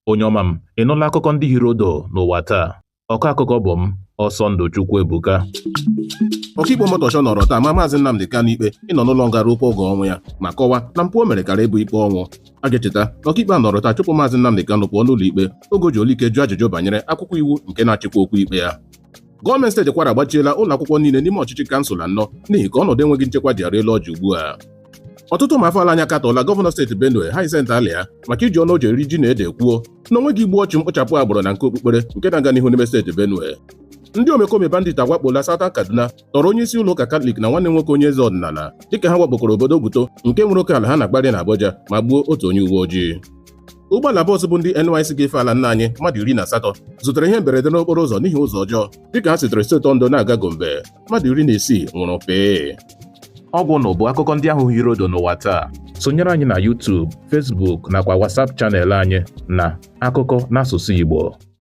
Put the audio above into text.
Onye ọma m, ị nụla akụkọ ndị hiri odo n'ụwa taa? Ọkọ akụkọ bụ m, Ọsọndụ Chukwuebuka. Ọkaikpe Omotosho nọrọ taa ma Maazị Nnamdi Kanu ikpe ịnọ n'ụlọ nga ruo oge ọnwụ ya ma kọwaa na mpụ o mere kara ịbụ ikpe ọnwụ. A ga-echeta na ọkaikpe a nọrọ taa chụpụ Maazị Nnamdi Kanu pụọ n'ụlọ ikpe oge o ji olu ike jụọ ajụjụ banyere akwụkwọ iwu nke na-achịkwa okwu ikpe ya. Gọọmenti steeti Kwara agbachiela ụlọ akwụkwọ niile n'ime ọchịchị kansụl anọ n'ihi ka ọnọdụ enweghị nchekwa ji arị elu ọjị ugbu a. Ọtụtụ ụmụ afọ ala anyị akatọọla gọvanọ steeti Benue Hyacinth Alia maka iji ọnụ o ji eri ji na ede kwuo na onweghị igbu ọchụ mkpochapụ agbụrụ na nke okpukpere nke na-aga n'ihu n'ime steeti Benue. Ndị omekome bandit awakpola Southern Kaduna, tọrọ onye isi ụlọ ụka Katọlik na nwanne nwoke onye eze ọdịnala dịka ha wakpokwara obodo Oguto nke nwere oke ala ha na-akparị na Abuja ma gbuo otu onye uwe ojii. Ụgbọala bọọsụ bụ ndị NYSC ga-efe ala nna anyị mmadụ 18 zutere ihe mberede n'okporo ụzọ n'ihi ụzọ ọjọọ dịka ha sitere steeti Ondo na-aga Gombe. Mmadụ 16 nwụrụ pee. Ọgwụ nụ bụ akụkọ ndị ahụ hiri odo n'ụwa taa. Sonyere anyị na YouTube, Facebook nakwa WhatsApp channel anyị na Akụkọ n'Asụsụ Igbo.